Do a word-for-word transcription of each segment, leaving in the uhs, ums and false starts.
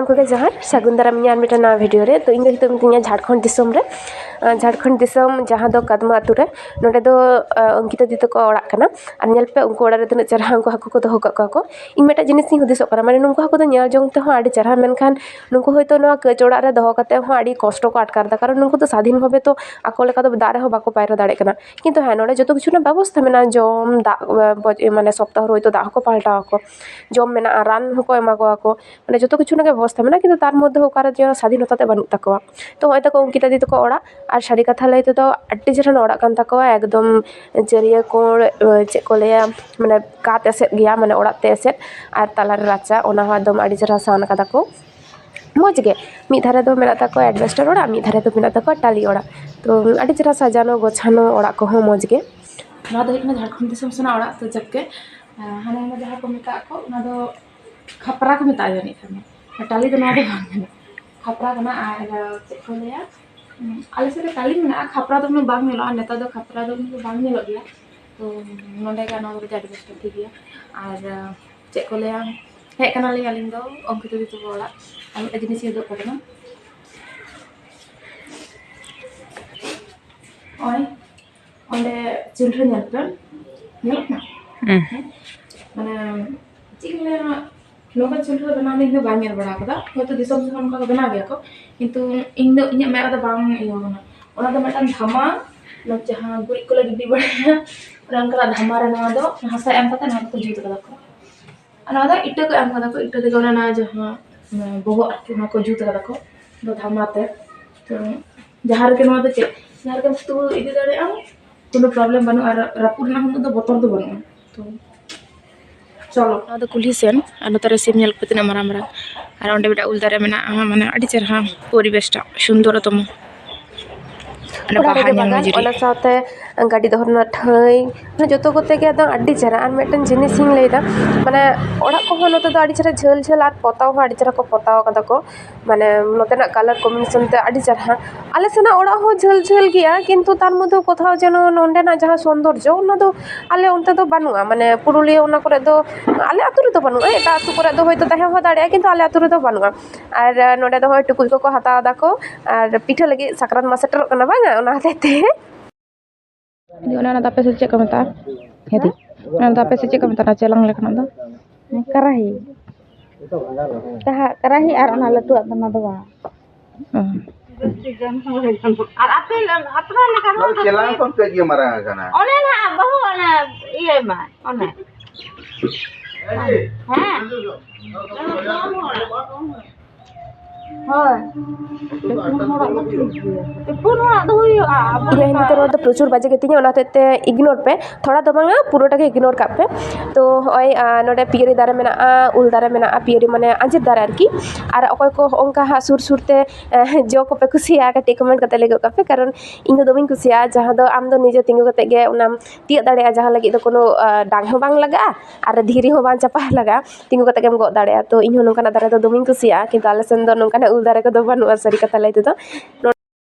ᱜᱚᱢᱠᱮ ᱡᱚᱦᱟᱨ, ᱥᱟᱹᱜᱩᱱ ᱫᱟᱨᱟᱢ ᱤᱧᱟᱹᱜ ᱟᱨ ᱢᱤᱫᱴᱟᱝ ᱱᱟᱣᱟ ᱵᱷᱤᱰᱤᱭᱳ ᱨᱮ᱾ ᱛᱚ, ᱤᱧ ᱫᱚ ᱱᱤᱛᱚᱜ ᱢᱤᱱᱟᱹᱧᱟ ᱡᱷᱟᱲᱠᱷᱚᱸᱰ ᱫᱤᱥᱚᱢ ᱨᱮ᱾ ᱟᱨ ᱡᱷᱟᱲᱠᱷᱚᱸᱰ ᱫᱤᱥᱚᱢ ᱡᱟᱦᱟᱸ ᱫᱚ ᱠᱟᱫᱢᱟ ᱟᱹᱛᱩ ᱨᱮ, ᱱᱚᱸᱰᱮ ᱫᱚ, ᱟᱨ, ᱚᱝᱠᱤᱛᱟ ᱫᱤᱫᱤ ᱛᱟᱠᱚ ᱚᱲᱟᱜ ᱠᱟᱱᱟ᱾ ᱟᱨ ᱧᱮᱞ ᱯᱮ, ᱩᱱᱠᱩ ᱚᱲᱟᱜ ᱨᱮ ᱛᱤᱱᱟᱹᱜ ᱪᱮᱦᱨᱟ ᱩᱱᱠᱩ ᱦᱟᱹᱠᱩ ᱠᱚ ᱫᱚᱦᱚ ᱠᱟᱜ ᱠᱚᱣᱟ ᱠᱚ᱾ ᱤᱧ ᱢᱤᱫᱴᱟᱝ ᱡᱤᱱᱤᱥ ᱤᱧ ᱦᱩᱫᱤᱥᱚᱜ ᱠᱟᱱᱟ, ᱢᱟᱱᱮ, ᱱᱩᱠᱩ ᱦᱟᱹᱠᱩ ᱫᱚ ᱧᱮᱞ ᱡᱚᱝ ᱛᱮᱦᱚᱸ ᱟᱹᱰᱤ ᱪᱮᱦᱨᱟ, ᱢᱮᱱᱠᱷᱟᱱ ᱱᱩᱠᱩ ᱦᱚᱭᱛᱳ ᱱᱚᱣᱟ ᱠᱟᱹᱡ ᱚᱲᱟᱜ ᱨᱮ ᱫᱚᱦᱚ ᱠᱟᱛᱮ ᱦᱚᱸ ᱟᱹᱰᱤ ᱠᱚᱥᱴᱚ ᱠᱚ ᱟᱴᱠᱟᱨ ᱮᱫᱟ, ᱠᱟᱨᱚᱱ ᱱᱩᱠᱩ ᱫᱚ ᱥᱟᱫᱷᱤᱱ ᱵᱷᱟᱵᱮ ᱛᱚ ᱟᱠᱚ ᱞᱮᱠᱟ ᱫᱚ ᱫᱟᱜ ᱨᱮᱦᱚᱸ ᱵᱟᱠᱚ ᱯᱟᱭᱨᱟ ᱫᱟᱲᱮᱭᱟᱜ ᱠᱟᱱᱟ᱾ ᱠᱤᱱᱛᱩ ᱦᱮᱸ, ᱱᱚᱸᱰᱮ ᱡᱚᱛᱚ ᱠᱤᱪᱷᱩ ᱨᱮᱱᱟᱜ ᱵᱮᱵᱚᱥᱛᱷᱟ ᱢᱮᱱᱟᱜᱼᱟ, ᱡᱚᱢ, ᱫᱟᱜ, ᱢᱟᱱᱮ, ᱥᱚᱯᱛᱟᱦᱚ ᱨᱮ ᱦᱚᱭᱛᱳ ᱫᱟᱜ ᱦᱚᱸᱠᱚ ᱯᱟᱞᱴᱟᱣ ᱟᱠᱚ, ᱡᱚᱢ ᱢᱮᱱᱟᱜᱼᱟ, ᱨᱟᱱ ᱦᱚᱸᱠᱚ ᱮᱢᱟ ᱠᱚᱣᱟ ᱠᱚ, ᱢᱟᱱᱮ, ᱡᱚᱛᱚ ᱠᱤᱪᱷᱩ ᱨᱮᱱᱟᱜ ᱜᱮ ᱵᱮᱵᱚᱥᱛᱷᱟ ᱢᱮᱱᱟᱜᱼᱟ, ᱠᱤᱱᱛᱩ ᱛᱟᱨ ᱢᱚᱫᱽᱫᱷᱮ ᱚᱠᱟᱨᱮ ᱡᱮᱱᱚ ᱥᱟᱫᱷᱤᱱᱚᱛᱟ ᱛᱮ ᱵᱟᱹᱱᱩᱜ ᱛᱟᱠᱚᱣᱟ᱾ ᱛᱚ, ᱦᱚᱸᱜᱼᱚᱭ ᱛᱟᱠᱚ ᱚᱝᱠᱤᱛᱟ ᱫᱤ ᱛᱟᱠᱚ ᱚᱲᱟᱜ, ᱟᱨ ᱥᱟᱹᱨᱤ ᱠᱟᱛᱷᱟ ᱞᱟᱹᱭ ᱛᱮᱫᱚ ᱟᱹᱰᱤ ᱪᱮᱦᱨᱟᱱ ᱚᱲᱟᱜ ᱠᱟᱱ ᱛᱟᱠᱚᱣᱟ, ᱮᱠᱫᱚᱢ ᱪᱟᱹᱨᱭᱟᱹ ᱠᱚᱬ, ᱪᱮᱫ ᱠᱚ ᱞᱟᱹᱭᱟ, ᱢᱟᱱᱮ, ᱠᱟᱸᱛ ᱮᱥᱮᱫ ᱜᱮᱭᱟ, ᱢᱟᱱᱮ, ᱚᱲᱟᱜ ᱛᱮ ᱮᱥᱮᱫ, ᱟᱨ ᱛᱟᱞᱟᱨᱮ ᱨᱟᱪᱟ, ᱚᱱᱟ ᱦᱚᱸ ᱮᱠᱫᱚᱢ ᱟᱹᱰᱤ ᱪᱮᱦᱨᱟ ᱥᱟᱱ ᱠᱟᱫᱟ ᱠᱚ, ᱢᱚᱡᱽ ᱜᱮ᱾ ᱢᱤᱫ ᱫᱷᱟᱨᱮ ᱫᱚ ᱢᱮᱱᱟᱜ ᱛᱟᱠᱚᱣᱟ ᱮᱰᱵᱮᱥᱴᱟᱨ ᱚᱲᱟᱜ, ᱢᱤᱫ ᱫᱷᱟᱨᱮ ᱫᱚ ᱢᱮᱱᱟᱜ ᱛᱟᱠᱚᱣᱟ ᱴᱟᱹᱞᱤ ᱚᱲᱟᱜ᱾ ᱛᱚ, ᱟᱹᱰᱤ ᱪᱮᱦᱨᱟ ᱥᱟᱡᱟᱱᱳ ᱜᱳᱪᱷᱟᱱᱳ ᱚᱲᱟᱜ ᱠᱚᱦᱚᱸ ᱢᱚᱡᱽ ᱜᱮ᱾ ᱱᱚᱣᱟ ᱫᱚ ᱦᱩᱭᱩᱜ ᱠᱟᱱᱟ ᱡᱷᱟᱲᱠᱷᱚᱸᱰ ᱫᱤᱥᱚᱢ ᱥᱮᱱᱟᱜ ᱚᱲᱟᱜ᱾ ᱛᱚ, ᱡᱟᱠ ᱜᱮ, ᱦᱟᱱᱟ ᱱᱚᱣᱟ ᱡᱟᱦᱟᱸ ᱠᱚ ᱢᱮᱛᱟᱜ ᱠᱚ, ᱚᱱᱟ ᱫᱚ ᱠᱷᱟᱯᱨᱟ ᱠᱚ ᱢᱮᱛᱟᱜᱼᱟ ᱡᱟᱹᱱᱤᱡ ᱠᱷᱟᱱ᱾ ᱴᱟᱹᱞᱤ ᱫᱚ ᱱᱚᱣᱟ ᱫᱚ ᱵᱟᱝ ᱠᱟᱱᱟ, ᱠᱷᱟᱯᱨᱟ ᱠᱟᱱᱟ᱾ ᱟᱨ ᱪᱮᱫ ᱠᱚ ᱞᱟᱹᱭᱟ, ᱩᱸ, ᱟᱞᱮ ᱥᱮᱫ ᱨᱮ ᱴᱟᱹᱞᱤ ᱢᱮᱱᱟᱜᱼᱟ, ᱠᱷᱟᱯᱨᱟ ᱫᱚ ᱩᱱᱟᱹᱜ ᱵᱟᱝ ᱧᱮᱞᱚᱜᱼᱟ, ᱱᱮᱛᱟᱨ ᱫᱚ ᱠᱷᱟᱯᱨᱟ ᱫᱚ ᱩᱱᱟᱹᱜ ᱫᱚ ᱵᱟᱝ ᱧᱮᱞᱚᱜ ᱜᱮᱭᱟ᱾ ᱛᱚ, ᱱᱚᱸᱰᱮ ᱜᱮ ᱱᱚᱣᱟ ᱠᱚᱨᱮ ᱫᱚ ᱟᱹᱰᱤ ᱵᱮᱥ ᱴᱷᱤᱠ ᱜᱮᱭᱟ᱾ ᱟᱨ, ᱪᱮᱫ ᱠᱚ ᱞᱟᱹᱭᱟ, ᱦᱮᱡ ᱠᱟᱱᱟᱞᱤᱧ ᱟᱹᱞᱤᱧ ᱫᱚ ᱚᱝᱠᱤᱛᱟ ᱫᱤ ᱛᱟᱠᱚ ᱚᱲᱟᱜ᱾ ᱟᱨ ᱢᱤᱫᱴᱮᱱ ᱡᱤᱱᱤᱥ ᱤᱧ ᱩᱫᱩᱜ ᱟᱯᱮ ᱠᱟᱱᱟ᱾ ᱱᱚᱜᱼᱚᱭ ᱚᱸᱰᱮ ᱪᱩᱞᱦᱟᱹ ᱧᱮᱞ ᱯᱮ, ᱧᱮᱞᱚᱜ ᱠᱟᱱᱟ? ᱦᱩᱸ᱾ ᱦᱮᱸ? ᱢᱟᱱᱮ, ᱪᱮᱫ ᱤᱧ ᱞᱟᱹᱭᱟ, ᱱᱚᱝᱠᱟ ᱪᱩᱞᱦᱟᱹ ᱵᱮᱱᱟᱣ ᱫᱚ ᱤᱧ ᱫᱚ ᱵᱟᱹᱧ ᱧᱮᱞ ᱵᱟᱲᱟ ᱟᱠᱟᱫᱟ᱾ ᱦᱚᱭᱛᱳ ᱫᱤᱥᱚᱢ ᱥᱮᱫ ᱚᱱᱠᱟ ᱠᱚ ᱵᱮᱱᱟᱣ ᱜᱮᱭᱟ ᱠᱚ, ᱠᱤᱱᱛᱩ ᱤᱧ ᱫᱚ ᱤᱧᱟᱹᱜ ᱢᱮᱫ ᱨᱮᱫᱚ ᱵᱟᱝ ᱤᱭᱟᱹ ᱟᱠᱟᱱᱟ᱾ ᱚᱱᱟ ᱫᱚ ᱢᱤᱫᱴᱟᱝ ᱫᱷᱟᱢᱟ, ᱚᱱᱟ ᱡᱟᱦᱟᱸ ᱜᱩᱨᱤᱡ ᱠᱚᱞᱮ ᱜᱤᱰᱤ ᱵᱟᱲᱟᱭᱟ, ᱚᱱᱮ ᱚᱱᱠᱟᱱᱟᱜ ᱫᱷᱟᱢᱟ ᱨᱮ ᱱᱚᱣᱟ ᱫᱚ ᱦᱟᱥᱟ ᱮᱢ ᱠᱟᱛᱮ ᱱᱚᱣᱟ ᱫᱚᱠᱚ ᱡᱩᱛ ᱠᱟᱫᱟ ᱠᱚ᱾ ᱟᱨ ᱱᱚᱣᱟ ᱫᱚ ᱤᱴᱟᱹ ᱠᱚ ᱮᱢ ᱠᱟᱫᱟ ᱠᱚ, ᱤᱴᱟᱹ ᱛᱮᱜᱮ ᱚᱱᱟ, ᱚᱱᱟ ᱡᱟᱦᱟᱸ, ᱚᱱᱟ ᱵᱚᱦᱚᱜ ᱟᱨᱠᱤ, ᱚᱱᱟ ᱠᱚ ᱡᱩᱛ ᱠᱟᱫᱟ ᱠᱚ, ᱫᱚ ᱫᱷᱟᱢᱟ ᱛᱮ᱾ ᱛᱚ, ᱡᱟᱦᱟᱸ ᱨᱮᱜᱮ ᱱᱚᱣᱟ ᱫᱚ ᱪᱮᱫ, ᱡᱟᱦᱟᱸ ᱨᱮᱜᱮᱢ ᱛᱩᱞ ᱤᱫᱤ ᱫᱟᱲᱮᱭᱟᱜᱼᱟ, ᱠᱳᱱᱳ problem ᱵᱟᱹᱱᱩᱜᱼᱟ, ᱟᱨ ᱨᱟᱹᱯᱩᱫ ᱨᱮᱱᱟᱜ ᱦᱚᱸ ᱩᱱᱟᱹᱜ ᱫᱚ ᱵᱚᱛᱚᱨ ᱫᱚ ᱵᱟᱹᱱᱩᱜᱼᱟ᱾ ᱛᱚ, ᱪᱚᱞᱚ᱾ ᱱᱚᱣᱟ ᱫᱚ ᱠᱩᱞᱦᱤ ᱥᱮᱱ, ᱟᱨ ᱱᱚᱛᱮ ᱨᱮ ᱥᱤᱢ ᱧᱮᱞ ᱠᱚᱯᱮ ᱛᱤᱱᱟᱹᱜ ᱢᱟᱨᱟᱝ ᱢᱟᱨᱟᱝ, ᱟᱨ ᱚᱸᱰᱮ ᱢᱤᱫᱴᱟᱝ ᱩᱞ ᱫᱟᱨᱮ ᱢᱮᱱᱟᱜᱼᱟ, ᱢᱟᱱᱮ ᱟᱹᱰᱤ ᱪᱮᱨᱦᱟ ᱯᱚᱨᱤᱵᱮᱥ ᱴᱟᱜ, ᱥᱩᱱᱫᱚᱨᱛᱚᱢᱚ᱾ ᱚᱸᱰᱮ ᱚᱱᱟ ᱵᱟᱦᱟ ᱨᱮᱜᱮ ᱧᱮᱞ ᱢᱮ ᱵᱟᱜᱟᱱ, ᱡᱩᱫᱤ᱾ ᱚᱱᱟ ᱥᱟᱶᱛᱮ ᱜᱟᱹᱰᱤ ᱫᱚᱦᱚ ᱨᱮᱱᱟᱜ ᱴᱷᱟᱹᱭ, ᱢᱟᱱᱮ ᱡᱚᱛᱚ ᱠᱚᱛᱮ ᱜᱮ ᱟᱫᱚ ᱟᱹᱰᱤ ᱪᱮᱦᱨᱟ᱾ ᱟᱨ ᱢᱤᱫᱴᱮᱱ ᱡᱤᱱᱤᱥ ᱤᱧ ᱞᱟᱹᱭᱫᱟ, ᱢᱟᱱᱮ ᱚᱲᱟᱜ ᱠᱚᱦᱚᱸ ᱱᱚᱛᱮ ᱫᱚ ᱟᱹᱰᱤ ᱪᱮᱦᱨᱟ ᱡᱷᱟᱹᱞ ᱡᱷᱟᱹᱞ, ᱟᱨ ᱯᱚᱛᱟᱣ ᱦᱚᱸ ᱟᱹᱰᱤ ᱪᱮᱦᱨᱟ ᱠᱚ ᱯᱚᱛᱟᱣ ᱠᱟᱫᱟ ᱠᱚ, ᱢᱟᱱᱮ ᱱᱚᱛᱮᱱᱟᱜ ᱠᱟᱞᱟᱨ ᱠᱚᱢᱵᱤᱱᱮᱥᱚᱱ ᱛᱮ ᱟᱹᱰᱤ ᱪᱮᱦᱨᱟ᱾ ᱟᱞᱮ ᱥᱮᱱᱟᱜ ᱚᱲᱟᱜ ᱦᱚᱸ ᱡᱷᱟᱹᱞ ᱡᱷᱟᱹᱞ ᱜᱮᱭᱟ, ᱠᱤᱱᱛᱩ ᱛᱟᱨ ᱢᱚᱫᱽᱫᱷᱮ ᱠᱚᱛᱷᱟᱣ ᱡᱮᱱᱚ ᱱᱚᱸᱰᱮᱱᱟᱜ ᱡᱟᱦᱟᱸ ᱥᱚᱱᱫᱚᱨᱡᱚ, ᱚᱱᱟ ᱫᱚ ᱟᱞᱮ ᱚᱱᱛᱮ ᱫᱚ ᱵᱟᱹᱱᱩᱜᱼᱟ᱾ ᱢᱟᱱᱮ ᱯᱩᱨᱩᱞᱤᱭᱟᱹ ᱚᱱᱟ ᱠᱚᱨᱮ ᱫᱚ, ᱟᱞᱮ ᱟᱹᱛᱩ ᱨᱮᱫᱚ ᱵᱟᱹᱱᱩᱜᱼᱟ, ᱮᱴᱟᱜ ᱟᱹᱛᱩ ᱠᱚᱨᱮ ᱫᱚ ᱦᱚᱭᱛᱳ ᱛᱟᱦᱮᱸ ᱦᱚᱸ ᱫᱟᱲᱮᱭᱟᱜᱼᱟ, ᱠᱤᱱᱛᱩ ᱟᱞᱮ ᱟᱹᱛᱩ ᱨᱮᱫᱚ ᱵᱟᱹᱱᱩᱜᱼᱟ᱾ ᱟᱨ ᱱᱚᱸᱰᱮ ᱫᱚ ᱦᱚᱸᱜᱼᱚᱭ ᱴᱩᱠᱩᱡ ᱠᱚᱠᱚ ᱦᱟᱛᱟᱣ ᱫᱟᱠᱚ, ᱟᱨ ᱯᱤᱴᱷᱟᱹ ᱞᱟᱹᱜᱤᱫ ᱥᱟᱠᱨᱟᱛ ᱢᱟ ᱥᱮᱴᱮᱨᱚᱜ ᱠᱟᱱᱟ, ᱵᱟᱝᱟ? ᱚᱱᱟ ᱦᱚᱛᱮᱡ ᱛᱮ᱾ ᱫᱤ, ᱚᱱᱟ, ᱚᱱᱟ ᱫᱚ ᱟᱯᱮ ᱥᱮᱫ ᱪᱮᱫ ᱠᱚ ᱢᱮᱛᱟᱜᱼᱟ? ᱦᱮᱸ ᱫᱤ, ᱚᱱᱟ ᱫᱚ ᱟᱯᱮ ᱥᱮᱫ ᱪᱮᱫ ᱠᱚ ᱢᱮᱛᱟᱜᱼᱟ, ᱪᱮᱞᱟᱝ ᱞᱮᱠᱟᱱᱟᱜ ᱫᱚ? ᱠᱟᱨᱟᱦᱤ᱾ ᱡᱟᱦᱟᱸ ᱠᱟᱨᱟᱦᱤ ᱟᱨ ᱚᱱᱟ ᱞᱟᱹᱴᱩᱣᱟᱜ ᱫᱚ ᱱᱟᱫᱣᱟ᱾ ᱚ᱾ ᱟᱨ ᱟᱯᱮ, ᱟᱯᱱᱟᱨ ᱞᱮᱠᱟ ᱱᱚᱣᱟ ᱫᱚ ᱪᱮᱞᱟᱝ ᱠᱷᱚᱱ ᱠᱟᱹᱡ ᱜᱮ ᱢᱟᱨᱟᱝ ᱟᱠᱟᱱᱟ᱾ ᱚᱱᱮ ᱱᱟᱦᱟᱜ ᱵᱟᱹᱦᱩ ᱚᱱᱮ ᱤᱭᱟᱹᱭ ᱢᱟ, ᱚᱱᱮ᱾ ᱦᱮᱸ᱾ ᱦᱳᱭ᱾ ᱯᱩᱱ ᱦᱚᱲᱟᱜ ᱫᱚ ᱴᱷᱤᱠ ᱜᱮᱭᱟ᱾ ᱯᱩᱱ ᱦᱚᱲᱟᱜ ᱫᱚ ᱦᱩᱭᱩᱜᱼᱟ, ᱟᱵᱚ ᱤᱧᱟᱹᱜ ᱦᱤᱱᱫᱤ ᱛᱮ ᱨᱚᱲ ᱫᱚ ᱯᱨᱚᱪᱩᱨ ᱵᱟᱡᱮ ᱜᱮᱛᱤᱧᱟ, ᱚᱱᱟ ᱦᱚᱛᱮᱡ ᱛᱮ ignore ᱯᱮ, ᱛᱷᱚᱲᱟ ᱫᱚ ᱵᱟᱝᱟ, ᱯᱩᱨᱟᱹᱴᱟ ᱜᱮ ignore ᱠᱟᱜ ᱯᱮ᱾ ᱛᱚ ᱦᱚᱸᱜᱼᱚᱭ, ᱟᱸ, ᱱᱚᱰᱮ ᱯᱤᱭᱟᱹᱨᱤ ᱫᱟᱨᱮ ᱢᱮᱱᱟᱜᱼᱟ, ᱩᱞ ᱫᱟᱨᱮ ᱢᱮᱱᱟᱜᱼᱟ, ᱯᱤᱭᱟᱹᱨᱤ ᱢᱟᱱᱮ ᱟᱸᱡᱤᱨ ᱫᱟᱨᱮ ᱟᱨᱠᱤ᱾ ᱟᱨ ᱚᱠᱚᱭ ᱠᱚ ᱦᱚᱸᱜᱼᱚ ᱱᱚᱝᱠᱟ ᱦᱟᱸᱜ ᱥᱩᱨ ᱥᱩᱨ ᱛᱮ, ᱮᱸ, ᱡᱚ ᱠᱚᱯᱮ ᱠᱩᱥᱤᱭᱟᱜᱼᱟ, ᱠᱟᱹᱴᱤᱡ comment ᱠᱟᱛᱮ ᱞᱟᱹᱭ ᱜᱚᱫ ᱠᱟᱜ ᱯᱮ, ᱠᱟᱨᱚᱱ ᱤᱧ ᱫᱚ ᱫᱚᱢᱮᱧ ᱠᱩᱥᱤᱭᱟᱜᱼᱟ, ᱡᱟᱦᱟᱸ ᱫᱚ ᱟᱢ ᱫᱚ ᱱᱤᱡᱮ ᱛᱤᱸᱜᱩ ᱠᱟᱛᱮ ᱜᱮ ᱚᱱᱟᱢ ᱛᱤᱭᱳᱜ ᱫᱟᱲᱮᱭᱟᱜᱼᱟ, ᱡᱟᱦᱟᱸ ᱞᱟᱹᱜᱤᱫ ᱫᱚ ᱠᱳᱱᱳ, ᱟᱸ, ᱰᱟᱝ ᱦᱚᱸ ᱵᱟᱝ ᱞᱟᱜᱟᱜᱼᱟ ᱟᱨ ᱫᱷᱤᱨᱤ ᱦᱚᱸ ᱵᱟᱝ ᱪᱟᱯᱟ ᱞᱟᱜᱟᱜᱼᱟ᱾ ᱛᱤᱸᱜᱩ ᱠᱟᱛᱮ ᱜᱮᱢ ᱜᱚᱜ ᱫᱟᱲᱮᱭᱟᱜᱼᱟ᱾ ᱛᱚ ᱤᱧ ᱦᱚᱸ ᱱᱚᱝᱠᱟᱱᱟᱜ ᱫᱟᱨᱮ ᱫᱚ ᱫᱚᱢᱮᱧ ᱠᱩᱥᱤᱭᱟᱜᱼᱟ, ᱠᱤᱱᱛᱩ ᱟᱞᱮ ᱥᱮᱱ ᱫᱚ ᱱᱚᱝᱠᱟᱱᱟᱜ ᱩᱞ ᱫᱟᱨᱮ ᱠᱚᱫᱚ ᱵᱟᱹᱱᱩᱜᱼᱟ, ᱥᱟᱹᱨᱤ ᱠᱟᱛᱷᱟ ᱞᱟᱹᱭ ᱛᱮᱫᱚ᱾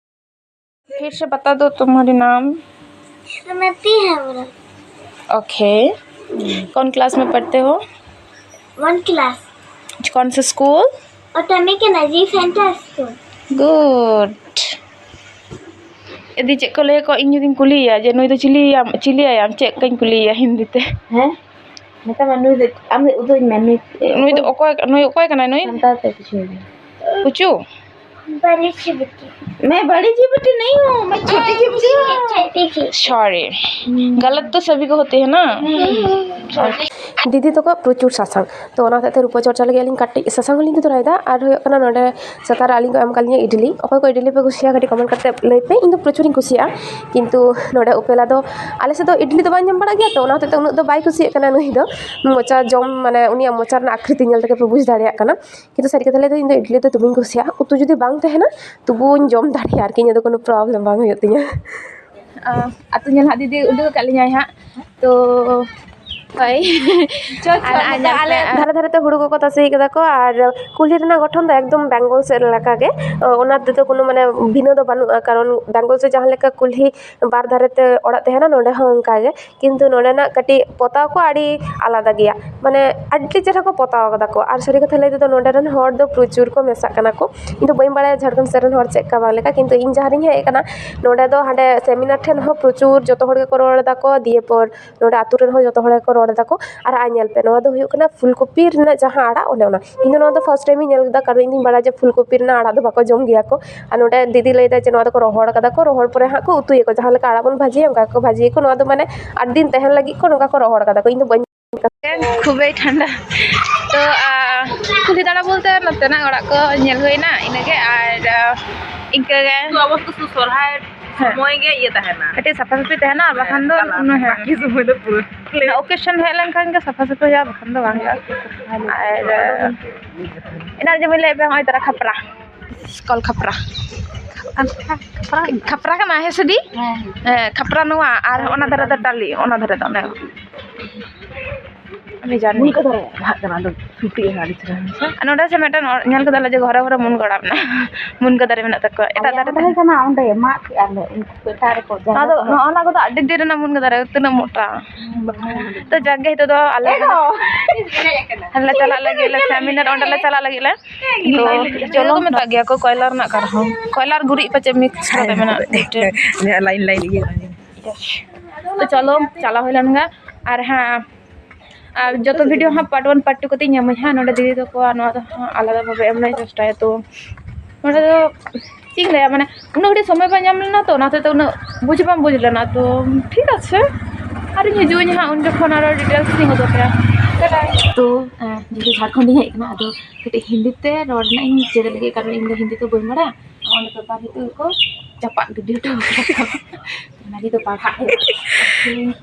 फिर से बता दो तुम्हारी नाम। श्रीमती हेमब्रम। ओके। कौन क्लास में पढ़ते हो? One class. कौन सा school? Autonomic energy centre school. Good. ᱤᱫᱤ ᱪᱮᱫ ᱠᱚ ᱞᱟᱹᱭ ᱟᱠᱚ, ᱤᱧ ᱡᱩᱫᱤᱧ ᱠᱩᱞᱤᱭᱮᱭᱟ ᱡᱮ ᱱᱩᱭ ᱫᱚ ᱪᱤᱞᱤᱭᱟᱢ, ᱪᱤᱞᱤᱭᱟᱭᱟᱢ, ᱪᱮᱫ ᱠᱚᱧ ᱠᱩᱞᱤᱭᱮᱭᱟ ᱦᱤᱱᱫᱤ ᱛᱮ? ᱦᱮᱸ? ᱢᱮᱛᱟᱢᱟ ᱱᱩᱭ ᱫᱚ, ᱟᱢ ᱫᱚ ᱩᱫᱩᱜ ᱟᱹᱧ ᱢᱮ, ᱱᱩᱭ ᱱᱩᱭ ᱫᱚ ᱚᱠᱚᱭ, ᱱᱩᱭ ᱚᱠᱚᱭ ᱠᱟᱱᱟᱭ ᱱᱩᱭ? ᱥᱟᱱᱛᱟᱲ ᱛᱮ ᱠᱤᱪᱷᱩ ᱦᱩᱭ ᱠᱟᱱᱟ᱾ ᱯᱩᱪᱩ? बड़ी सी बेटी। मैं बड़ी सी बेटी नहीं हूँ, मैं छोटी सी बेटी हूँ। छोटी सी। सॉरी। गलत तो सभी को होती है ना। ᱫᱤᱫᱤ ᱛᱟᱠᱚᱣᱟᱜ ᱯᱨᱚᱪᱩᱨ ᱥᱟᱥᱟᱝ, ᱛᱚ ᱚᱱᱟ ᱦᱚᱛᱮᱡ ᱛᱮ ᱨᱩᱯᱟᱹ ᱪᱚᱨᱪᱟ ᱞᱟᱹᱜᱤᱫ ᱟᱹᱞᱤᱧ ᱠᱟᱹᱴᱤᱡ ᱥᱟᱥᱟᱝ ᱦᱚᱸᱞᱤᱧ ᱤᱫᱤ ᱛᱚᱨᱟᱭᱮᱫᱟ᱾ ᱟᱨ ᱦᱩᱭᱩᱜ ᱠᱟᱱᱟ ᱱᱚᱰᱮ ᱥᱮᱛᱟᱜ ᱨᱮ ᱟᱹᱞᱤᱧ ᱠᱚ ᱮᱢ ᱠᱟᱫ ᱞᱤᱧᱟ ᱤᱰᱞᱤ᱾ ᱚᱠᱚᱭ ᱠᱚ ᱤᱰᱞᱤ ᱯᱮ ᱠᱩᱥᱤᱭᱟᱜᱼᱟ, ᱠᱟᱹᱴᱤᱡ comment ᱠᱟᱛᱮ ᱞᱟᱹᱭ ᱯᱮ᱾ ᱤᱧ ᱫᱚ ᱯᱨᱚᱪᱩᱨᱤᱧ ᱠᱩᱥᱤᱭᱟᱜᱼᱟ, ᱠᱤᱱᱛᱩ ᱱᱚᱰᱮ ᱩᱯᱮᱞᱟ ᱫᱚ ᱟᱞᱮ ᱥᱮᱫ ᱫᱚ ᱤᱰᱞᱤ ᱫᱚ ᱵᱟᱭ ᱧᱟᱢ ᱵᱟᱲᱟᱜ ᱜᱮᱭᱟ, ᱛᱚ ᱚᱱᱟ ᱦᱚᱛᱮᱡ ᱛᱮ ᱩᱱᱟᱹᱜ ᱫᱚ ᱵᱟᱭ ᱠᱩᱥᱤᱭᱟᱜ ᱠᱟᱱᱟ ᱱᱩᱭ ᱫᱚ᱾ ᱢᱚᱪᱟ ᱡᱚᱢ, ᱢᱟᱱᱮ ᱩᱱᱤᱭᱟᱜ ᱢᱚᱪᱟ ᱨᱮᱱᱟᱜ ᱟᱠᱨᱤᱛᱤ ᱧᱮᱞ ᱛᱮᱜᱮ ᱯᱮ ᱵᱩᱡᱽ ᱫᱟᱲᱮᱭᱟᱜ ᱠᱟᱱᱟ᱾ ᱠᱤᱱᱛᱩ ᱥᱟᱹᱨᱤ ᱠᱟᱛᱷᱟ ᱞᱟᱹᱭ ᱫᱚ ᱤᱧ ᱫᱚ ᱤᱰᱞᱤ ᱫᱚ ᱫᱚᱢᱮᱧ ᱠᱩᱥᱤᱭᱟᱜᱼᱟ, ᱩᱛᱩ ᱡᱩᱫᱤ ᱵᱟᱝ ᱛᱟᱦᱮᱱᱟ ᱛᱚᱵᱩᱧ ᱡᱚᱢ ᱫᱟᱲᱮᱭᱟᱜᱼᱟ ᱟᱨᱠᱤ, ᱤᱧᱟᱹᱜ ᱫᱚ ᱠᱳᱱᱳ problem ᱵᱟᱝ ᱦᱩᱭᱩᱜ ᱛᱤᱧᱟᱹ᱾ ᱟᱹᱛᱩ ᱧᱮᱞ ᱦᱟᱸᱜ ᱫᱤᱫᱤ ᱩᱫᱩᱜ ᱟᱠᱟᱫ ᱞᱤᱧᱟᱭ ᱦᱟᱸᱜ᱾ ᱛᱚ ᱦᱳᱭ᱾ ᱟᱨ ᱟᱞᱮ ᱫᱷᱟᱨᱮ ᱫᱷᱟᱨᱮ ᱛᱮ ᱦᱩᱲᱩ ᱠᱚᱠᱚ ᱛᱟᱥᱮ ᱠᱟᱫᱟ ᱠᱚ, ᱟᱨ ᱠᱩᱞᱦᱤ ᱨᱮᱱᱟᱜ ᱜᱚᱴᱷᱚᱱ ᱫᱚ ᱮᱠᱫᱚᱢ ᱵᱮᱝᱜᱚᱞ ᱥᱮᱫ ᱞᱮᱠᱟᱜᱮ᱾ ᱚᱱᱟ ᱛᱮᱫᱚ ᱠᱳᱱᱳ ᱢᱟᱱᱮ ᱵᱷᱤᱱᱟᱹ ᱫᱚ ᱵᱟᱹᱱᱩᱜᱼᱟ, ᱠᱟᱨᱚᱱ ᱵᱮᱝᱜᱚᱞ ᱥᱮᱫ ᱡᱟᱦᱟᱸ ᱞᱮᱠᱟ ᱠᱩᱞᱦᱤ ᱵᱟᱨ ᱫᱷᱟᱨᱮ ᱛᱮ ᱚᱲᱟᱜ ᱛᱟᱦᱮᱱᱟ, ᱱᱚᱰᱮ ᱦᱚᱸ ᱚᱱᱠᱟ ᱜᱮ, ᱠᱤᱱᱛᱩ ᱱᱚᱰᱮᱱᱟᱜ ᱠᱟᱹᱴᱤᱡ ᱯᱚᱛᱟᱣ ᱠᱚ ᱟᱹᱰᱤ ᱟᱞᱟᱫᱟ ᱜᱮᱭᱟ, ᱢᱟᱱᱮ ᱟᱹᱰᱤ ᱪᱮᱦᱨᱟ ᱠᱚ ᱯᱚᱛᱟᱣ ᱠᱟᱫᱟ ᱠᱚ᱾ ᱟᱨ ᱥᱟᱹᱨᱤ ᱠᱟᱛᱷᱟ ᱞᱟᱹᱭ ᱛᱮᱫᱚ ᱱᱚᱰᱮ ᱨᱮᱱ ᱦᱚᱲ ᱫᱚ ᱯᱨᱚᱪᱩᱨ ᱠᱚ ᱢᱮᱥᱟᱜ ᱠᱟᱱᱟ ᱠᱚ᱾ ᱤᱧ ᱫᱚ ᱵᱟᱹᱧ ᱵᱟᱲᱟᱭᱟ ᱡᱷᱟᱲᱠᱷᱚᱸᱰ ᱥᱮᱫ ᱨᱮᱱ ᱦᱚᱲ ᱪᱮᱫ ᱞᱮᱠᱟ ᱵᱟᱝ ᱞᱮᱠᱟ, ᱠᱤᱱᱛᱩ ᱤᱧ ᱡᱟᱦᱟᱸ ᱨᱤᱧ ᱦᱮᱡ ᱟᱠᱟᱱᱟ, ᱱᱚᱰᱮ ᱫᱚ ᱦᱟᱸᱰᱮ ᱥᱮᱢᱤᱱᱟᱨ ᱴᱷᱮᱱ ᱦᱚᱸ ᱯᱨᱚᱪᱩᱨ ᱡᱚᱛᱚ ᱦᱚᱲ ᱜᱮᱠᱚ ᱨᱚᱲ ᱮᱫᱟ ᱠᱚ, ᱫᱤᱭᱮ ᱯᱚᱨ ᱱᱚᱰᱮ ᱟᱹᱛᱩ ᱨᱮᱱ ᱦᱚᱸ ᱡᱚᱛᱚ ᱦᱚᱲ ᱜᱮᱠᱚ ᱨᱚᱲ ᱮᱫᱟ ᱠᱚ᱾ ᱟᱨ ᱟᱨ ᱧᱮᱞ ᱯᱮ, ᱱᱚᱣᱟ ᱫᱚ ᱦᱩᱭᱩᱜ ᱠᱟᱱᱟ ᱯᱷᱩᱞᱠᱚᱯᱤ ᱨᱮᱱᱟᱜ ᱡᱟᱦᱟᱸ ᱟᱲᱟᱜ, ᱚᱱᱮ ᱚᱱᱟ᱾ ᱤᱧ ᱫᱚ ᱱᱚᱣᱟ ᱫᱚ first time ᱤᱧ ᱧᱮᱞ ᱠᱮᱫᱟ, ᱠᱟᱨᱚᱱ ᱤᱧ ᱫᱚᱧ ᱵᱟᱲᱟᱭᱟ ᱡᱮ ᱯᱷᱩᱞᱠᱚᱯᱤ ᱨᱮᱱᱟᱜ ᱟᱲᱟᱜ ᱫᱚ ᱵᱟᱠᱚ ᱡᱚᱢ ᱜᱮᱭᱟ ᱠᱚ᱾ ᱟᱨ ᱱᱚᱰᱮ ᱫᱤᱫᱤ ᱞᱟᱹᱭ ᱫᱟ ᱡᱮ ᱱᱚᱣᱟ ᱫᱚᱠᱚ ᱨᱚᱦᱚᱲ ᱠᱟᱫᱟ ᱠᱚ, ᱨᱚᱦᱚᱲ ᱯᱚᱨᱮ ᱦᱟᱸᱜ ᱠᱚ ᱩᱛᱩᱭᱟᱠᱚ, ᱡᱟᱦᱟᱸ ᱞᱮᱠᱟ ᱟᱲᱟᱜ ᱵᱚᱱ ᱵᱷᱟᱹᱡᱤᱭᱟ, ᱚᱱᱠᱟ ᱜᱮᱠᱚ ᱵᱷᱟᱹᱡᱤᱭᱟᱠᱚ᱾ ᱱᱚᱣᱟ ᱫᱚ ᱢᱟᱱᱮ ᱟᱹᱰᱤ ᱫᱤᱱ ᱛᱟᱦᱮᱱ ᱞᱟᱹᱜᱤᱫ ᱠᱚ ᱱᱚᱝᱠᱟ ᱠᱚ ᱨᱚᱦᱚᱲ ᱠᱟᱫᱟ ᱠᱚ, ᱤᱧ ᱫᱚ ᱵᱟᱹᱧ ᱠᱷᱩᱵᱮᱭ ᱴᱷᱟᱱᱰᱟ᱾ ᱛᱚ, ᱟᱨ ᱠᱩᱞᱦᱤ ᱫᱟᱬᱟ ᱵᱚᱞᱛᱮ ᱱᱚᱛᱮᱱᱟᱜ ᱚᱲᱟᱜ ᱠᱚ ᱧᱮᱞ ᱦᱩᱭᱱᱟ, ᱤᱱᱟᱹᱜᱮ᱾ ᱟᱨ, ᱟᱨ ᱤᱱᱠᱟᱹᱜᱮ᱾ ᱛᱚ, ᱟᱵᱚ ᱥᱩᱫᱷᱩ ᱥᱚᱨᱦᱟᱭ ᱦᱮᱸ᱾ ᱥᱚᱢᱚᱭ ᱜᱮ ᱤᱭᱟᱹ ᱛᱟᱦᱮᱱᱟ᱾ ᱠᱟᱹᱴᱤᱡ ᱥᱟᱯᱷᱟ ᱥᱟᱹᱯᱷᱤ ᱛᱟᱦᱮᱱᱟ, ᱵᱟᱠᱷᱟᱱ ᱫᱚ ᱦᱮᱸ, ᱩᱱᱟᱹᱜ ᱦᱮᱸ᱾ ᱵᱟᱹᱠᱤ ᱥᱚᱢᱚᱭ ᱫᱚ ᱯᱩᱨᱟᱹ ᱚᱱᱟ occasion ᱦᱮᱡ ᱞᱮᱱᱠᱷᱟᱱ ᱜᱮ ᱥᱟᱯᱷᱟ ᱥᱟᱹᱯᱷᱤ ᱦᱩᱭᱩᱜᱼᱟ, ᱵᱟᱠᱷᱟᱱ ᱫᱚ ᱵᱟᱝ ᱦᱩᱭᱩᱜᱼᱟ᱾ ᱟᱨ ᱮᱱᱟᱝ ᱡᱮᱢᱚᱱ ᱞᱟᱹᱭᱮᱫ ᱯᱮ, ᱦᱚᱸᱜᱼᱚᱭ ᱛᱟᱨᱟ ᱠᱷᱟᱯᱨᱟ, ᱠᱚᱞ ᱠᱷᱟᱯᱨᱟ᱾ ᱠᱷᱟᱯᱨᱟ ᱠᱟᱱᱟ, ᱦᱮᱸ ᱥᱮ ᱫᱤ? ᱦᱮᱸ, ᱦᱮᱸ᱾ ᱦᱮᱸ, ᱠᱷᱟᱯᱨᱟ ᱱᱚᱣᱟ, ᱟᱨ ᱚᱱᱟ ᱫᱷᱟᱨᱮ ᱫᱚ ᱴᱟᱹᱞᱤ, ᱚᱱᱟ ᱫᱷᱟᱨᱮ ᱫᱚ ᱚᱱᱮ᱾ ᱟᱹᱰᱤ ᱡᱟᱱ ᱢᱩᱱᱜᱟᱹ ᱫᱟᱨᱮ ᱵᱟᱦᱟᱜ ᱠᱟᱱᱟ, ᱟᱫᱚ ᱪᱷᱩᱴᱤ ᱮᱱᱟ ᱟᱹᱰᱤ ᱪᱮᱦᱨᱟ, ᱦᱮᱸ ᱥᱮ? ᱟᱨ ᱱᱚᱰᱮ ᱥᱮ ᱢᱤᱫᱴᱮᱱ ᱚᱲ-, ᱧᱮᱞ ᱠᱮᱫᱟᱞᱮ ᱡᱮ ᱜᱷᱚᱨᱮ ᱜᱷᱚᱨᱮ ᱢᱩᱱᱜᱟᱹ ᱟᱲᱟᱜ ᱢᱮᱱᱟᱜᱼᱟ᱾ ᱢᱩᱱᱜᱟᱹ ᱫᱟᱨᱮ ᱢᱮᱱᱟᱜ ᱛᱟᱠᱚᱣᱟ᱾ ᱮᱴᱟᱜ ᱟᱞᱮᱭᱟᱜ ᱫᱟᱨᱮ ᱦᱚᱸ ᱛᱟᱦᱮᱸ ᱛᱟᱦᱮᱸ ᱠᱟᱱᱟ ᱚᱸᱰᱮ, ᱢᱟᱜ ᱠᱮᱜᱼᱟ ᱞᱮ, ᱩᱱᱠᱩ ᱮᱴᱟᱜ ᱨᱮᱠᱚ ᱡᱟᱭᱜᱟ ᱟᱫᱚ ᱠᱚ ᱮᱢᱟ᱾ ᱱᱚᱜᱼᱚ ᱱᱚᱣᱟ ᱠᱚᱫᱚ ᱟᱹᱰᱤ ᱫᱤᱱ ᱨᱮᱱᱟᱜ ᱢᱩᱱᱜᱟᱹ ᱫᱟᱨᱮ, ᱛᱤᱱᱟᱹᱜ ᱢᱚᱴᱟ᱾ ᱦᱩᱸ, ᱵᱟᱠᱷᱟᱱ ᱫᱚ᱾ ᱛᱚ ᱡᱟᱠ ᱜᱮ, ᱱᱤᱛᱚᱜ ᱫᱚ ᱟᱞᱮ ᱮ ᱜᱚ! ᱦᱟᱸᱰᱮ ᱞᱮ ᱪᱟᱞᱟᱜ ᱞᱟᱹᱜᱤᱫ ᱞᱮ, ᱥᱮᱢᱤᱱᱟᱨ ᱚᱸᱰᱮ ᱞᱮ ᱪᱟᱞᱟᱜ ᱞᱟᱹᱜᱤᱫ ᱞᱮ᱾ ᱛᱚ ᱦᱮᱸ, ᱪᱚᱞᱚ᱾ ᱤᱭᱟᱹ ᱠᱚ ᱢᱮᱛᱟᱜ ᱜᱮᱭᱟ ᱠᱚ, ᱠᱚᱭᱞᱟ ᱨᱮᱱᱟᱜ ᱠᱟᱨᱦᱟᱱ, ᱠᱚᱭᱞᱟᱨ ᱜᱩᱨᱤᱡ ᱯᱟᱪᱮ mix ᱠᱟᱛᱮ ᱢᱮᱱᱟᱜ ᱢᱤᱫᱴᱮᱱ᱾ ᱡᱟᱦᱟᱸ line line ᱤᱭᱟᱹ᱾ ᱛᱚ ᱪᱚᱞᱚ, ᱪᱟᱞᱟᱣ ᱦᱩᱭ ᱞᱮᱱ ᱜᱮ᱾ ᱟᱨ ᱦᱮᱸ, ᱟᱨ ᱡᱚᱛᱚ video ᱦᱟᱸᱜ part one part two ᱠᱟᱛᱮ ᱧᱟᱢᱟᱹᱧ ᱦᱟᱸᱜ᱾ ᱱᱚᱰᱮ ᱫᱤᱫᱤ ᱛᱟᱠᱚᱣᱟᱜ ᱱᱚᱣᱟ ᱫᱚ ᱦᱟᱸᱜ ᱟᱞᱟᱫᱟ ᱵᱷᱟᱵᱮ ᱮᱢ ᱨᱮᱱᱟᱜ ᱤᱧ ᱪᱮᱥᱴᱟᱭᱟ᱾ ᱛᱚ ᱱᱚᱰᱮ ᱫᱚ ᱪᱮᱫ ᱤᱧ ᱞᱟᱹᱭᱟ, ᱢᱟᱱᱮ ᱩᱱᱟᱹᱜ ᱜᱷᱟᱹᱲᱤᱡ ᱥᱚᱢᱚᱭ ᱵᱟᱝ ᱧᱟᱢ ᱞᱮᱱᱟ, ᱛᱚ ᱚᱱᱟ ᱦᱚᱛᱮᱡ ᱛᱮ ᱩᱱᱟᱹᱜ ᱵᱩᱡᱽ ᱵᱟᱝ ᱵᱩᱡᱽ ᱞᱮᱱᱟ᱾ ᱛᱚ ᱴᱷᱤᱠ ᱟᱪᱷᱮ, ᱟᱨᱤᱧ ᱦᱤᱡᱩᱜ ᱟᱹᱧ ᱦᱟᱸᱜ, ᱩᱱ ᱡᱚᱠᱷᱚᱱ ᱟᱨᱚ details ᱤᱧ ᱩᱫᱩᱜ ᱟᱯᱮᱭᱟ᱾ ᱛᱚ, ᱮᱸ, ᱡᱮᱦᱮᱛᱩ ᱡᱷᱟᱲᱠᱷᱚᱸᱰ ᱤᱧ ᱦᱮᱡ ᱠᱟᱱᱟ, ᱟᱫᱚ ᱠᱟᱹᱴᱤᱡ ᱦᱤᱱᱫᱤ ᱛᱮ ᱨᱚᱲ ᱨᱮᱱᱟᱜ ᱤᱧ ᱪᱮᱫ ᱞᱟᱹᱜᱤᱫ, ᱠᱟᱨᱚᱱ ᱤᱧ ᱫᱚ ᱦᱤᱱᱫᱤ ᱛᱮ ᱵᱟᱹᱧ ᱵᱟᱲᱟᱭᱟ᱾ ᱚᱸᱰᱮ ᱯᱮᱯᱟᱨ ᱱᱤᱛᱚᱜ ᱜᱮᱠᱚ ᱪᱟᱯᱟᱫ ᱜᱤᱰᱤ ᱦᱚᱴᱚ ᱠᱟᱫᱟ᱾ ᱚᱱᱟ ᱜᱮᱛᱚ ᱯᱟᱲᱦᱟᱜ ᱦᱩᱭᱩᱜ᱾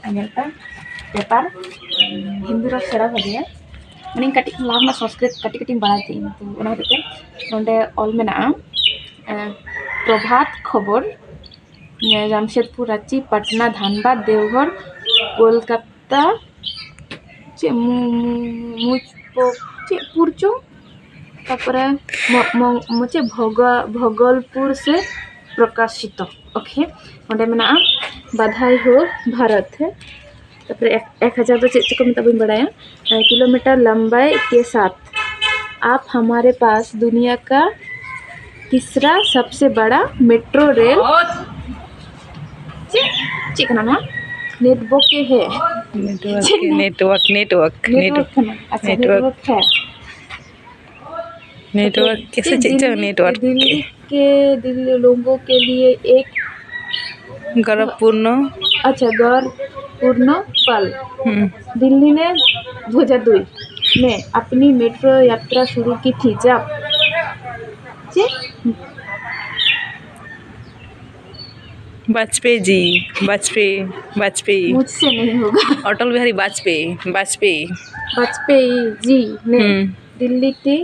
ᱟᱨ ᱧᱮᱞ ᱯᱮ, ᱯᱮᱯᱟᱨ ᱦᱤᱱᱫᱤ ᱨᱚᱲ ᱥᱮᱬᱟ ᱵᱷᱟᱜᱮᱭᱟ᱾ ᱢᱟᱱᱮ ᱤᱧ ᱠᱟᱹᱴᱤᱡ ᱠᱷᱚᱱ ᱞᱟᱦᱟ ᱠᱷᱚᱱᱟᱜ ᱥᱚᱝᱥᱠᱨᱤᱛ ᱠᱟᱹᱴᱤᱡ ᱠᱟᱹᱴᱤᱡ ᱤᱧ ᱵᱟᱲᱟᱭ ᱛᱟᱦᱮᱸᱜ, ᱛᱚ ᱚᱱᱟ ᱦᱚᱛᱮᱡ ᱛᱮ ᱱᱚᱸᱰᱮ ᱚᱞ ᱢᱮᱱᱟᱜᱼᱟ, ᱮᱸ, ᱯᱨᱚᱵᱷᱟᱛ ᱠᱷᱚᱵᱚᱨ, ᱡᱟᱢᱥᱮᱫᱽᱯᱩᱨ, ᱨᱟᱸᱪᱤ, ᱯᱟᱴᱱᱟ, ᱫᱷᱟᱱᱵᱟᱫᱽ, ᱫᱮᱣᱜᱷᱚᱨ, ᱠᱳᱞᱠᱟᱛᱟ, ᱪᱮᱫ ᱢᱩ-, ᱢᱩ-, ᱢᱩᱪ ᱯᱚ-, ᱪᱮᱫ ᱯᱩᱨ ᱪᱚᱝ, ᱛᱟᱯᱚᱨᱮ ᱢᱚ-, ᱢᱚ-, ᱢᱚ-, ᱪᱮᱫ ᱵᱷᱚᱜᱚ-, ᱵᱷᱚᱜᱚᱞᱯᱩᱨ ᱥᱮ ᱯᱨᱚᱠᱟᱥᱤᱛᱚ᱾ OK, ᱚᱸᱰᱮ ᱢᱮᱱᱟᱜᱼᱟ ᱵᱟᱫᱷᱟᱭ ᱦᱳ ᱵᱷᱟᱨᱚᱛ, ᱦᱮᱸ᱾ ᱛᱟᱯᱚᱨᱮ ᱮᱠ, ᱮᱠ ᱦᱟᱡᱟᱨ ᱫᱚ ᱪᱮᱫ ᱪᱚᱠᱚ ᱢᱮᱛᱟᱜᱼᱟ, ᱵᱟᱹᱧ ᱵᱟᱲᱟᱭᱟ᱾ ᱠᱤᱞᱳᱢᱤᱴᱟᱨ ᱞᱟᱢᱵᱟᱭ ᱠᱮ ᱥᱟᱛᱷ ᱟᱯ ᱦᱟᱢᱟᱨᱮ ᱯᱟᱥ ᱫᱩᱱᱤᱭᱟ ᱠᱟ ᱛᱤᱥᱨᱟ ᱥᱟᱵᱥᱮ ᱵᱟᱲᱟ ᱢᱮᱴᱨᱳ ᱨᱮᱞ, ᱪᱮᱫ, ᱪᱮᱫ ᱠᱟᱱᱟ ᱱᱚᱣᱟ? ᱱᱮᱴᱣᱟᱨᱠ ᱠᱮ ᱦᱮ᱾ ᱱᱮᱴᱣᱟᱨᱠ, ᱪᱮᱫ ᱱᱮᱴᱣᱟᱨᱠ, ᱱᱮᱴᱣᱟᱨᱠ, ᱱᱮᱴᱣᱟᱨᱠ ᱱᱮᱴᱣᱟᱨᱠ᱾ ᱠᱟᱱᱟ᱾ ᱟᱪᱪᱷᱟ, ᱱᱮᱴᱣᱟᱨᱠ᱾ ᱱᱮᱴᱣᱟᱨᱠ ᱦᱮ᱾ ᱱᱮᱴᱣᱟᱨᱠ ᱠᱮ ᱥᱮ ᱪᱮᱫ ᱪᱚᱝ ᱫᱤᱞᱞᱤ, ᱱᱮᱴᱣᱟᱨᱠ ᱫᱤᱞᱞᱤ ᱠᱮ᱾ ᱠᱮ, ᱫᱤᱞᱞᱤ ᱞᱳᱜᱳ ᱠᱮ ᱞᱤᱭᱮ ᱮᱠ ᱜᱚᱨᱚᱵᱯᱩᱨᱱᱚ᱾ ᱟᱪᱪᱷᱟ, ᱜᱚᱨᱚᱵᱯᱩᱨᱱᱚ ᱯᱟᱞ᱾ ᱦᱩᱸ᱾ दिल्ली ने दो हज़ार दो में अपनी मेट्रो यात्रा शुरू की थी जब, ᱪᱮᱫ? वाजपेयी जी, वाजपेयी, वाजपेयी। मुझसे नहीं होगा। अटल बिहारी वाजपेयी, वाजपेयी। वाजपेयी जी ने हम्म। दिल्ली के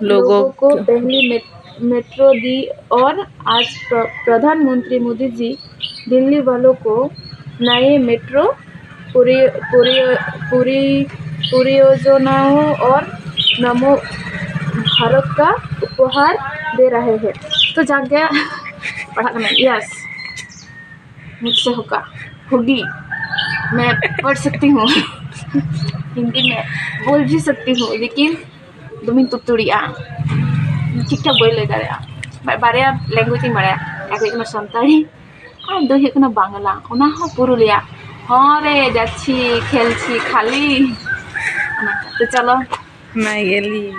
लोगों लोगों को को पहली मेट-, मेट्रो दी और आज प्र-, प्रधानमंत्री मोदी जी दिल्ली वालों को नए मेट्रो परियो-, परियो-, परि-, परियोजनाओं और नमो भारत का उपहार दे रहे हैं। तो जाग गया। पढ़ा करना, यस। मुझसे होगा, होगी। मैं पढ़ सकती हूँ। हिंदी में बोल भी सकती हूँ, लेकिन ᱫᱚᱢᱮᱧ ᱛᱩᱛᱩᱲᱤᱜᱼᱟ, ᱴᱷᱤᱠ ᱴᱷᱟᱠ ᱵᱟᱹᱧ ᱞᱟᱹᱭ ᱫᱟᱲᱮᱭᱟᱜᱼᱟ᱾ ᱵᱟ-, ᱵᱟᱨᱭᱟ language ᱤᱧ ᱵᱟᱲᱟᱭᱟ, ᱟᱨ ᱦᱩᱭᱩᱜ ᱠᱟᱱᱟ ᱥᱟᱱᱛᱟᱲᱤ ᱟᱨ ᱫᱚ ᱦᱩᱭᱩᱜ ᱠᱟᱱᱟ ᱵᱟᱝᱞᱟ, ᱚᱱᱟ ᱦᱚᱸ ᱯᱩᱨᱩᱞᱤᱭᱟ᱾ ᱦᱚᱸ ᱨᱮ ᱡᱟᱪᱷᱤ ᱠᱷᱮᱞᱪᱷᱤ ᱠᱷᱟᱞᱤ᱾ ᱚᱱᱟ ᱛᱚ ᱪᱚᱞᱚ᱾ ᱚᱱᱟ ᱜᱮᱞᱤᱧ